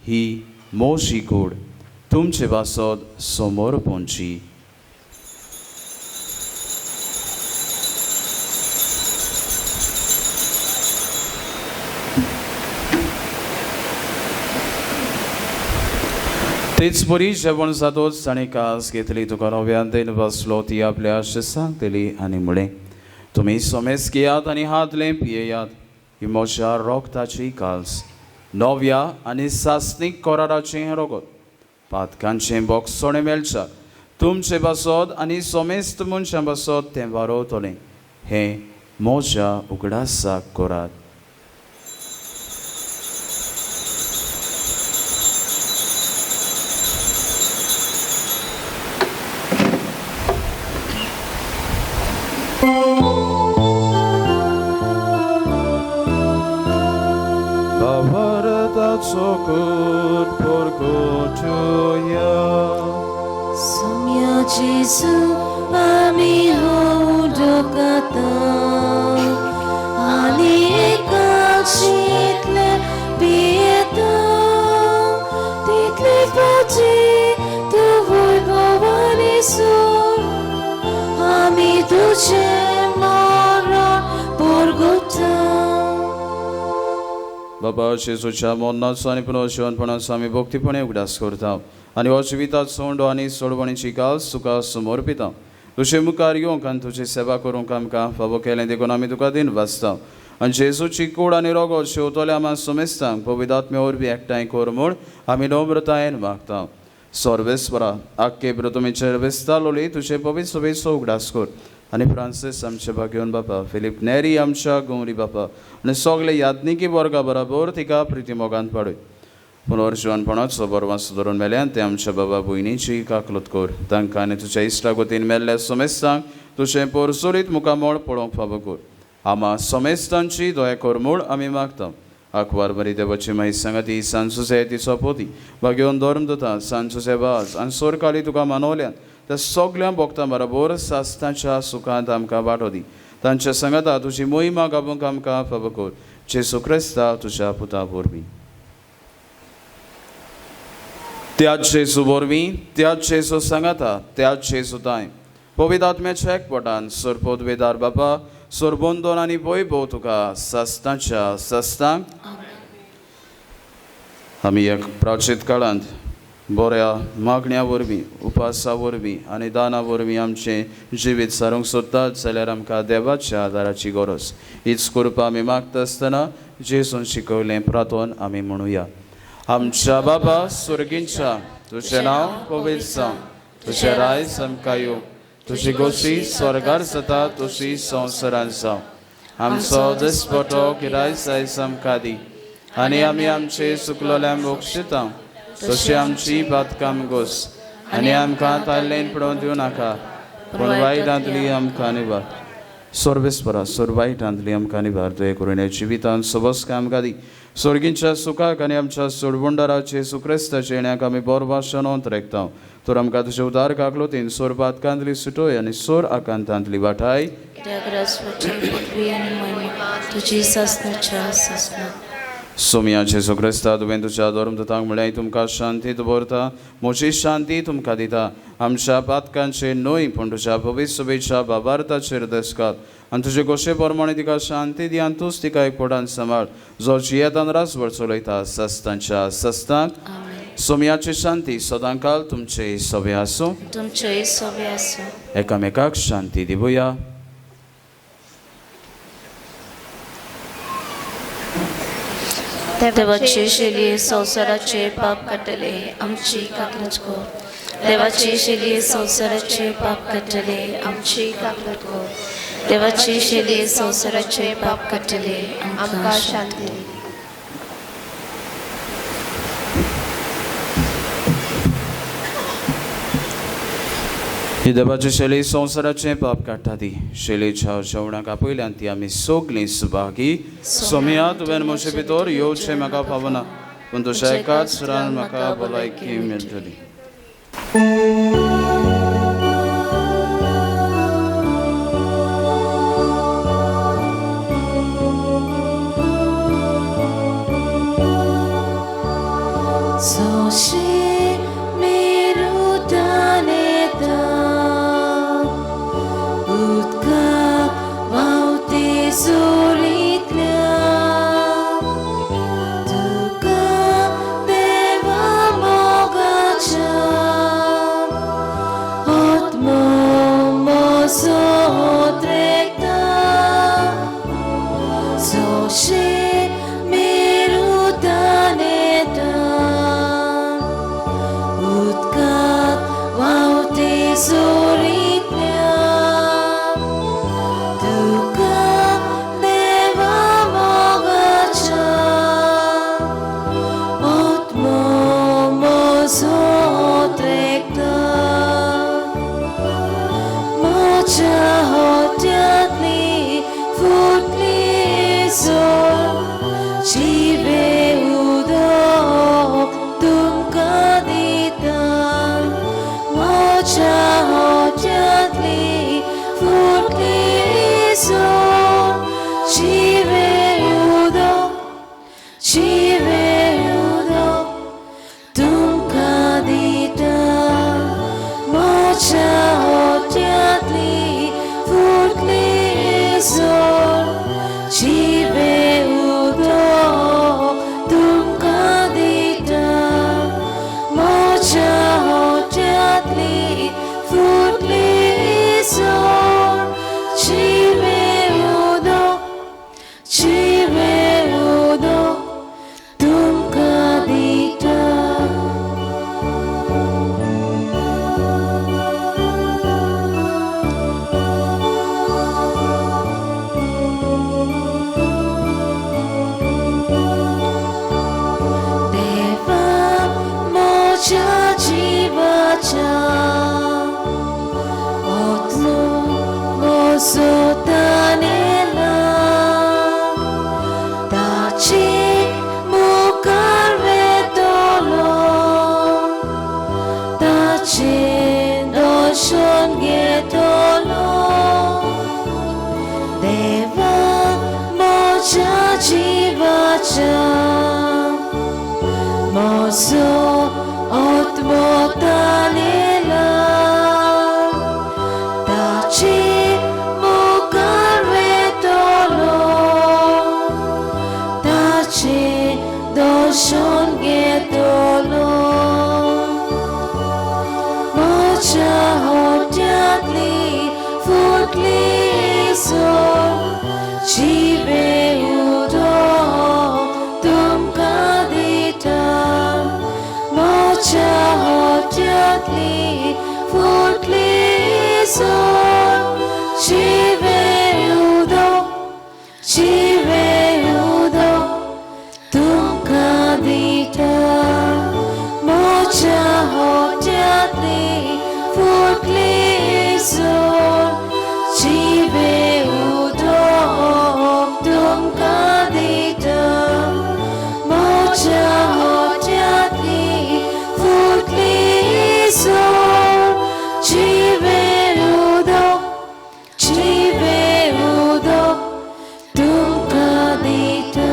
ही मोशी कूड तुमचे पासत समोर पोंची. तेच परी जेवण जातोच ताणें कास घेतली तुका नव्यान देन बसलो ती आपल्या शिसांक दिली आनी म्हणलें, तुमी सोमेस घेयात आनी हातलें पियेयात, ही म्हज्या रोगताची काल्स नव्या आनी सासणीक कराराचें हें रोगत पातकांचें बोगसणें मेळच्या तुमचे पासत आनी सोमेस्त मनशां पासत तें वारोवतलें. हें म्हज्या उगडासाक करात. Sokut porgotuya Sumya Jesu ami hodokata ani ekachitle pieta title pachi tu voivovani sur ami tuche moron porgota. बाबा जेजूच्या मरणाचो आनी पुनर्जिवनपणाचो आमी भक्तीपणे उगडास करता आनी हो जिविताचो उंडो आनी सोडवणीची काल्स तुका समर्पिता. तुजे मुखार येवंक आनी तुजी सेवा करूंक आमकां फावो केलें देखून आमी तुका दिन वाचता आनी जेजूची कूड आनी रोगो शेवतल्या आमा सोमेस्तांक पवित्र आत्म्या वरवीं एकठांय कर म्हूण आमी नम्रतायेन मागता. सर्वेस्परा आख्खे प्रथमेचेर वेस्तालोली तुजे पवित्र सभेचो उगडास कर आनी फ्रांसीस आमचे भाग्योन बापा, फिलीप नेरी आमच्या गौरी बापा आनी सगळे याज्ञिकी वर्गा बराबर तिका प्रिती मोगान पाडय. पुनर्जिवनपणाचो बरवास धरून मेल्यान ते आमच्या बाबा भयणीची काकलूत कर. तांकां आनी तुज्या इश्टागतीन मेल्ल्या सोमेस्तांक तुजें पोरसोरीत मुखामळ पळोवंक फावो कर. आमा सोमेस्तांची दया कर म्हूण आमी मागता. आंकवार बरी देवाची माई सांगाती सांसुसे तिचो पोती भाग्योन धर्म दिता सांसुसे वाज आनी सोरकाली तुका मानवल्यान त्या सगळ्या भक्तां बरोबर सासणाच्या सुखांत आमकां वांटो दी. तांच्या सांगाता तुजी मोहिमा गाबूंक आमकां फावो कर, जेजू क्रिस्ता तुज्या पुता वरवीं. त्याच जेजू वरवीं, त्याच जेजू सांगाता, त्याच जेजू तांय पवित्र आत्म्याच्या एकवटान सरपोदवेदार बापा सरबंदोन आनी वैभव तुका सासणाच्या सासणाक. आमी एक प्राचीत काळांत बऱ्या मागण्या वरवीं, उपासा वरवीं आनी दाना वरवीं आमचें जिवीत सारूंक सोदतात जाल्यार आमकां देवाच्या आदाराची गरज. हीच कृपा आमी मागता आसतना जेजून शिकयलें प्रार्थन आमी म्हणुया. आमच्या बाबा सुर्गींच्या, तुजें नांव पवित्र जावं, तुजें रायज आमकां येवं, तुजी गोशी स्वर्गार जाता तशी संवसारांत जावं. आमचो दिसपटो गिरायस आयज आमकां दी आनी आमी आमचे चुकलोल्यांक बक्षिता तशी आमची बातकाम गोस आनी आमकां ताल्लेन पडोवन दिवं नाका, पूण वायटांतली आमकां निवार. सर्वेस्परा सोर वायटांतली आमकां निवार. तुवें करून जिवितांत सबस आमकां दी. स्वर्गींच्या सुखाक आनी आमच्या सोडवंडाराचे सुक्रेस्ताचे येण्याक आमी बोरभाशण रेखता. तर आमकां तुजे उदार काकलोतीन सोर पातकांतली सुटोय आनी सोर आकांतांतली वाठाय. सोमया जेजू क्रिस्ता, तुवें तुज्या धर्मदूतांक म्हळ्यार तुमकां शांती दवरता, म्हजी शांती तुमकां दिता. आमच्या पातकांचेर न्हय पूण तुज्या पवित्र बाबार्थाचेर दसकात आनी तुजे गोशे प्रमाणे तिका शांती दी आनी तूंच तिका एकपटान सांबाळ, जो जियेतान रासभर चलयता सस्तांच्या सस्तांक. सोमयाची शांती सदांकाल तुमचे सवे आसूं, तुमचे सवे आसूं. एकामेकाक शांती दिवया. देवाची शेली संवसाराचे पाप काडटले आमची काकलत कर. देवाची शेली संवसाराचे पाप काडटले आमची काकलत कर. देवाची शेली संवसाराचे पाप काडटले आमकां शांती दी. ही देवाची शैली संवसाराचें पाप काडटा ती शैलीच्या जेवणाक आपयल्यान ती आमी सगळीं सुभागी. सोमया तुवें म्हजे भितर येवचें म्हाका फावना, पूण तुज्या एकाच रान म्हाका भलायकी मेळटली. म्हजो आत्मो तानेला ताचे मुखार वेतलो ताचे दर्शन घेतलो म्हज्या होट्यांतली फुटली सोड जिवे उदक तुमकां दिता म्हज्या होट्यांतली फुटली सोड जिवे उदक जिवे उदक तुमकां दिता म्हज्या होट्यांतली फुटली सोड जिवे उदक तुमकां दिता म्हज्या होट्यांतली फुटली सोड जिवे उदक जिवे उदक तुमकां दिता.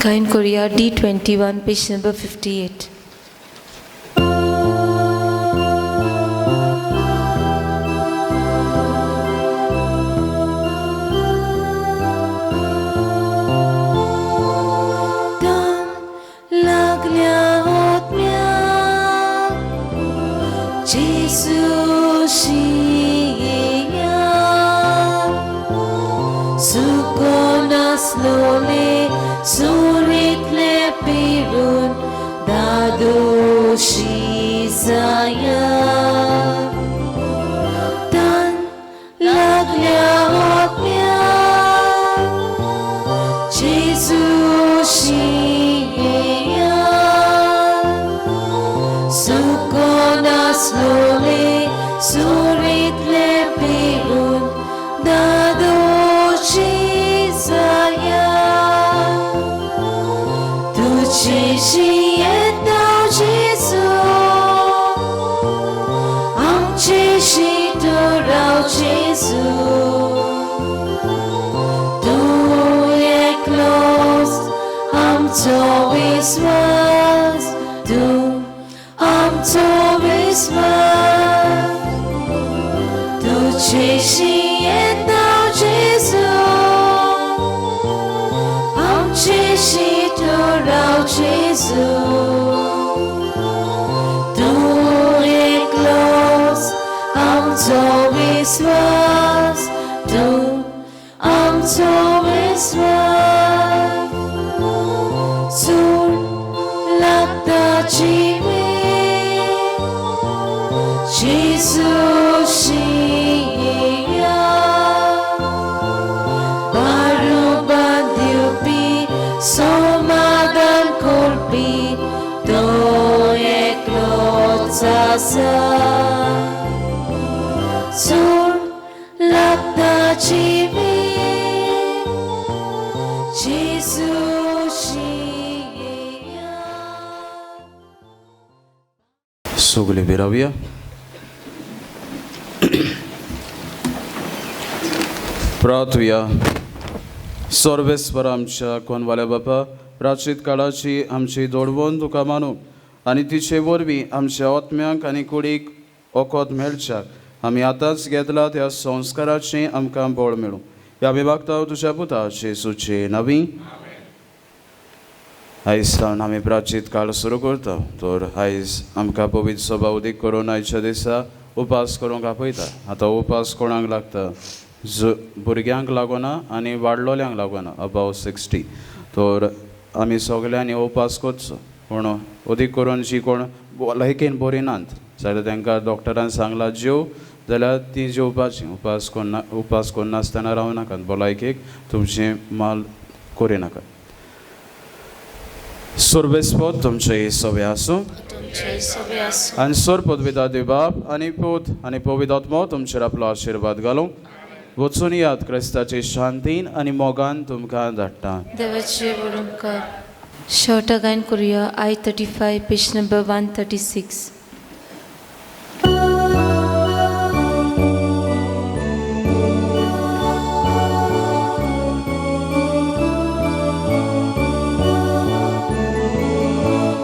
Kain Korea D21, page number 58. तान लागल्या आत्म्याक जेजू शिया सुको नासलोले सुरीतले पिरून दादोशी जाया तान लागल्या आत्म्याक जेजू शिया सुको नासलोले सुरीतले पिरून दादोशी जाया तुझे शियेता जेजू आमचे शिटोराव जेजू तूं एकलोच आमचो विस्वास तूं आमचो विस्वास तुझे शियेता जेजू आमचे शिटोराव जेजू तूं एकलोच आमचो विस्वास तूं आमचो विस्वास सूर लागता जिवे जेजू शिया बारुबान दिवपी समाधान करपी तो एकलोच आसा सूर लागता जिवे जेजू शिया. सगळी विरावया. प्रार्थुया. सर्वेस्पर आमच्या कोनवाल्या बापा, प्राचीत काळाची आमची दोडवण तुका मानूंक आनी तिचे वरवीं आमच्या आत्म्यांक आनी कुडीक ओकोत मेळच्याक आमी आतांच घेतला त्या संस्काराचें आमकां बळ मेळूं. ह्या आमी मागता तुज्या पुता जेजूचे नवी. आयज सावन आमी प्राचीत काळ सुरू करता. तर आयज आमकां पवित्र सभा उदीक करून आयच्या दिसा उपास करूंक आपयता. आतां उपास कोणाक लागता? भुरग्यांक लागोना आनी वाडलोल्यांक लागोना, अबाव 60. तर आमी सगल्यांनी उपास करचो, पूण अदीक करून जी कोण भलायकेन बरी नात जाल्यार तांकां डॉक्टरान सांगलां जेव जाल्यार ती जेवपाची. उपास कोन्ना उपास करनासतना रावं नाकात, भलायकेक तुमचें माल करिनाकात. सर्वेस्पद तुमचें सगळें आसूं तुमचे सगळे आसूं. आनी सर पदविता देव बाप आनी पूत आनी पवित्र आत्मो तुमचेर आपलो आशिर्वाद घालूं. वचून यात, क्रिस्ताचे शांतीन आनी मोगान तुमकां धाडटा. देवाचे बरोमकार. शेवटा गायन करुया I 35, page number 136.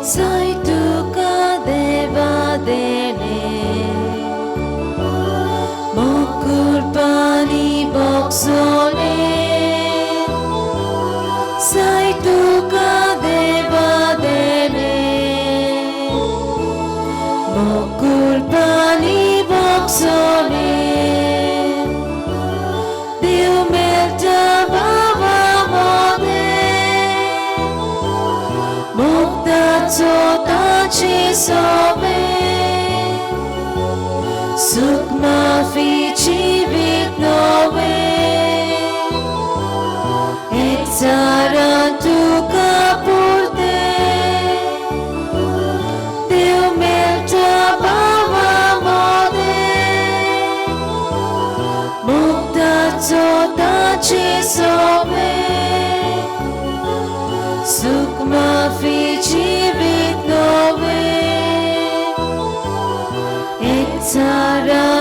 साय तुका देवा देणे मोकुरपानी बॉक्सोले साय तुका देवा देणे मोकुरपानी बॉक्सोले देव मेळटा बाबा मोदे मुक्ताचो ताचे सोबे सुख माफी जिवीत नवे एकचारान तुका पुरते देव मेळटा बाबा मोदे मुक्ताचो ताचे सोबे सुख माफी जिवीत नवे एकचारान.